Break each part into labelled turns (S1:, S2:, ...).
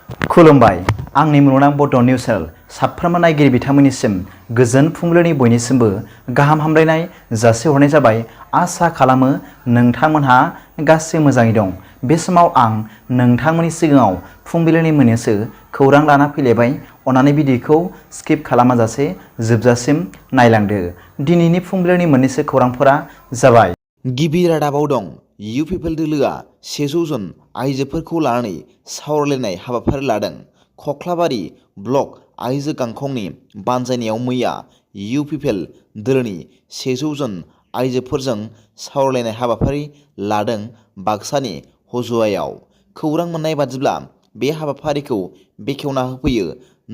S1: खुलुमबाय आंनि मुलुगनां बड' निउस चेनेल साफ्रोमबो नायगिरि बिथांमोननिसिम गोजोन फुंबिलिनि बयनिसिमबो गाहाम हामलायनाय जासिहरनाय जाबाय। आसा खालामो नोंथांमोनहा गासै मोजाङै दं। बे समाव आं नोंथांमोननि सिगाङाव फुंबिलिनि मोननैसो खौरां लाना फैलायबाय। अन्नानै भिडिअखौ स्किप खालामाजासे जोबजासिम नायलांदो। दिनैनि फुंबिलिनि मोननैसो खौरांफोरा जाबाय।
S2: गिबि रादाबाव दं इउपिपिएल दोलोआ 100 जन आइजोफोरखौ लानानै सावरायलायनाय हाबाफारि लादों। खख्लाबारि ब्लक आइजो गांखंनि बानजायनायाव मैया इउपिपिएल दोलोनि 100 जन आइजोफोरजों सावरायलायनाय हाबाफारि लादों बाक्सानि हजुवायाव। खौरां मोननाय बादिब्ला बे हाबाफारिखौ बेखेवना होफैयो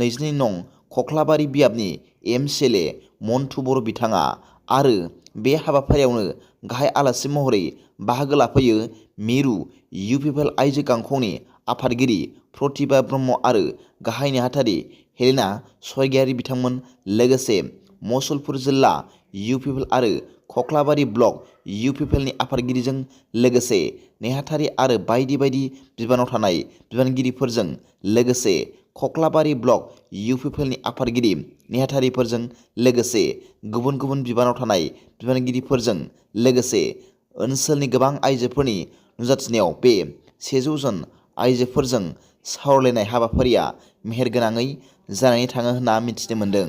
S2: 22 नं खख्लाबारि बियाबनि एमसिएलए मन्टु बर' बिथाङा आरो बे हाबाफारियावनो गाहाय आलासि महरै बाहागो लाफैयो मिरु इउपिपिएल आइजो गांखंनि आफादगिरि प्रतिभा ब्रह्म आरो गाहाय नेहाथारि हेलेना स्वरगियारि बिथांमोन, लोगोसे मुसलपुर जिल्ला इउपिपिएल आरो खख्लाबारि ब्लक इउपिपिएलनि आफादगिरिजों लोगोसे नेहाथारि आरो बायदि बायदि बिबानाव थानाय बिबानगिरिफोरजों लोगोसे खख्लाबारि ब्लक इउपिपिएलनि आफादगिरि नेहाथारिफोरजों लोगोसे गुबुन गुबुन बिबानाव थानाय बिबानगिरिफोरजों लोगोसे ओनसोलनि गोबां आइजोफोरनि नुजाथिनायाव बे 100 जन आइजोफोरजों सावरायलायनाय हाबाफारिया मेहेरगोनाङै जानानै थाङो होनना मिथिनो मोन्दों।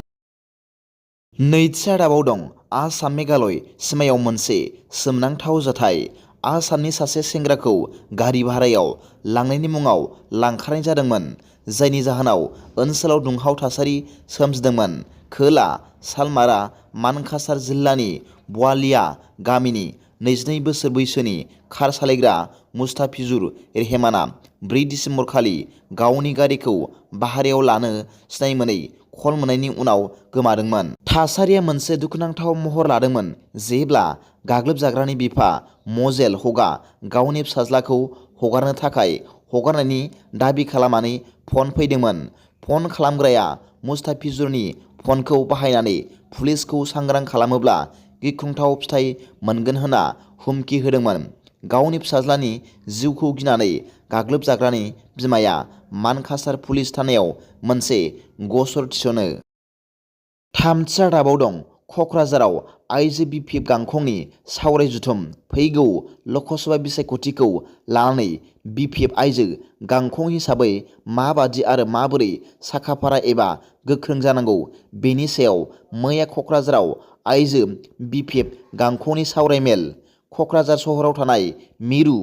S2: नैथि रादाबाव दं आसाम मेघालय सिमायाव मोनसे सोमोनांथाव जाथाय। आसामनि सासे सेंग्राखौ गारि भारायाव लांनायनि मुङाव लांखारनाय जादोंमोन, जायनि जाहोनाव ओनसोलाव दुंहाव थासारि सोमजिदोंमोन। खोला सालमारा मानकासार जिल्लानि बवालिया गामिनि 22 बोसोर बैसोनि कार सालायग्रा मुस्ताफिजुर रेहमाना 4 दिसेम्बर खालि गावनि गारिखौ भारायाव लानो सिनाय मोनै कल मोननायनि उनाव गोमादोंमोन। थासारिया मोनसे दुखुनांथाव महर लादोंमोन जेब्ला गाग्लोबजाग्रानि बिफा मजेल हकआ गावनि फिसाज्लाखौ हगारनो थाखाय हगारनायनि दाबि खालामनानै फन फैदोंमोन। फन खालामग्राया मुस्ताफिजुरनि फनखौ बाहायनानै पुलिसखौ सांग्रां खालामोब्ला गिख्रंथाव फिथाय मोनगोन होनना हुमखि होदोंमोन। गावनि फिसाज्लानि जिउखौ गिनानै गाग्लोबजाग्रानि बिमाया मानकासार पुलिस थानायाव मोनसे गसर थिसनो। थामथि रादाबाव दं क'क्राझाराव आइजो बिपिएफ गांखंनि सावराय जथुम। फैगौ ल'कसभा बिसायख'थिखौ लानानै बिपिएफ आइजो गांखं हिसाबै माबादि आरो माबोरै साखाफारा एबा गोख्रों जानांगौ बेनि सायाव मैया क'क्राझाराव आइजो बिपिएफ गांखंनि सावराय मेल। क'क्राझार सहराव थानाय मिरु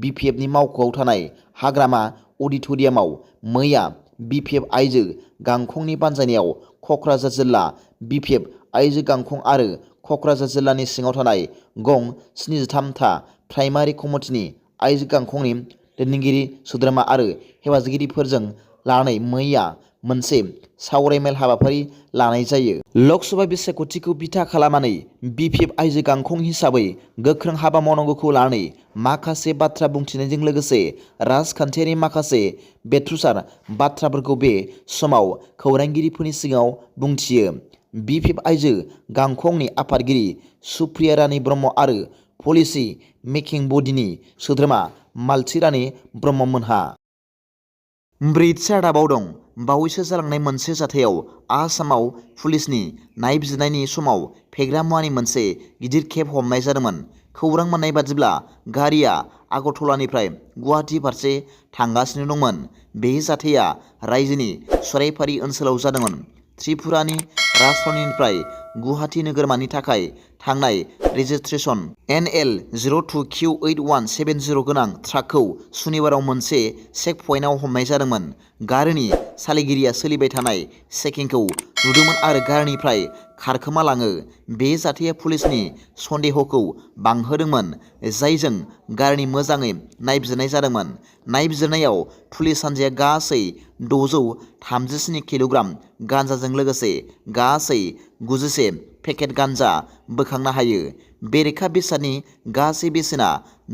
S2: बिपिएफनि मावख'आव थानाय हाग्रामा अडिट'रियामाव मैया बिपिएफ आइजो गांखंनि बानजायनायाव क'क्राझार जिल्ला बिपिएफ आइजो गांखं आरो क'क्राझार जिल्लानि सिङाव थानाय गं 73 था प्राइमारि कमिटिनि आइजो गांखंनि दैदेनगिरि सोद्रोमा आरो हेफाजाबगिरिफोरजों लानानै मैया मोनसे सावरायमेल हाबाफारि लानाय जायो। ल'कसभा बिसायख'थिखौ बिथा खालामनानै बिपिएफ आइजो गांखं हिसाबै गोख्रों हाबा मावनांगौखौ लानानै माखासे बाथ्रा बुंथिनायजों लोगोसे राजखान्थियारि माखासे बेरथुसार बाथ्राफोरखौ बे समाव खौरांगिरिफोरनि सिगाङाव बुंथियो। बिपिएफ आइजो गांखंनि आफादगिरि सुप्रिया रानी ब्रह्म आरो पलिसि मेकिं बडिनि सोद्रोमा मालथि रानी ब्रह्ममोनहा। ब्रैथि रादाबाव दं बावैसो जालांनाय मोनसे जाथायाव आसामाव पुलिसनि नायबिजिरनायनि समाव फेग्रा मुवानि मोनसे गिदिर खेब हमनाय जादोंमोन। खौरां मोननाय बादिब्ला गारिया आगरतलानिफ्राय गुवाहाटि फारसे थांगासिनो दंमोन। बे जाथाया रायजोनि सराइपारि ओनसोलाव जादोंमोन। त्रिपुरानि राजथावनिनिफ्राय गुवाहाटि नोगोरमानि थाखाय थांनाय रेजिस्ट्रेसन NL02Q8170 गोनां ट्राकखौ सुनिबाराव मोनसे चेक पइन्टआव हमनाय जादोंमोन। गारिनि सालायगिरिया सोलिबाय थानाय चेकिंखौ नुदोंमोन आरो गारिनिफ्राय खारखोमालाङो। बे जाथाया पुलिसनि सन्देहखौ बांहोदोंमोन, जायजों गारिनि मोजाङै नायबिजिरनाय जादोंमोन। नायबिजिरनायाव पुलिस हान्जाया गासै 637 किल'ग्राम गान्जाजों लोगोसे गासै 91 पेकेट गान्जा बोखांनो हायो। बेरेखा बेसादनि गासै बेसेना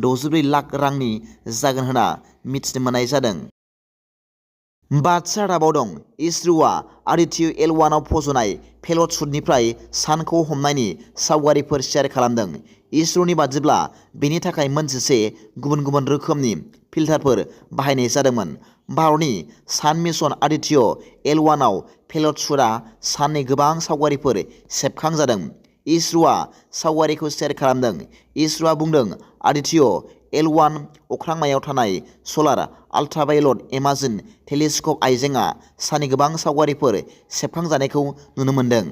S2: 64 लाख रांनि जागोन होनना मिथिनो मोननाय जादों। बाथ्रा राबाव दं इसर'आ आदित्य L1आव फज'नाय पेलट सुटनिफ्राय सानखौ हमनायनि सावगारिफोर शेयार खालामदों। इसर'नि बादिब्ला बेनि थाखाय मोनसेसे गुबुन गुबुन रोखोमनि फिल्टारफोर बाहायनाय जादोंमोन। भारतनि सान मिशन आदित्य L1आव पेलट सुटआ साननि गोबां सावगारिफोर सेबखांजादों। इसर'आ सावगारिखौ शेयार खालामदों। इसर'आ बुंदों आदित्य L1 अख्रांमायाव थानाय सलार आल्ट्राभायलट इमेजिं टेलिस्क'प आइजेंआ साननि गोबां सावगारिफोर सेबखांजानायखौ नुनो मोन्दों।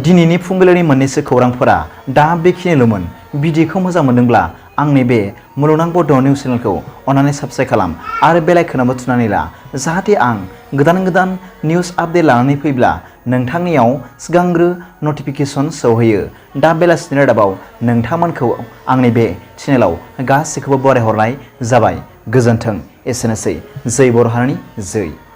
S1: दिनैनि फुंबिलिनि मोननैसो खौरांफोरा दा बेखिनिल'मोन। भिडिअखौ मोजां मोनदोंब्ला आंनि बे मुलुगनां बड' निउस चेनेलखौ अन्नानै साबस्क्राइब खालाम आरो बेल आइकनआवबो थुनानै ला, जाहाथे आं गोदान निउस आपडेट लानानै फैब्ला नोंथांनियाव सिगांग्रो नटिफिकेसन सौहैयो। दा बेलासिनि रादाबाव नोंथांमोनखौ आंनि बे चेनेलाव गासैखौबो बरायहरनाय जाबाय। गोजोन्थों। एसेनोसै। जै बर' हारिनि जै।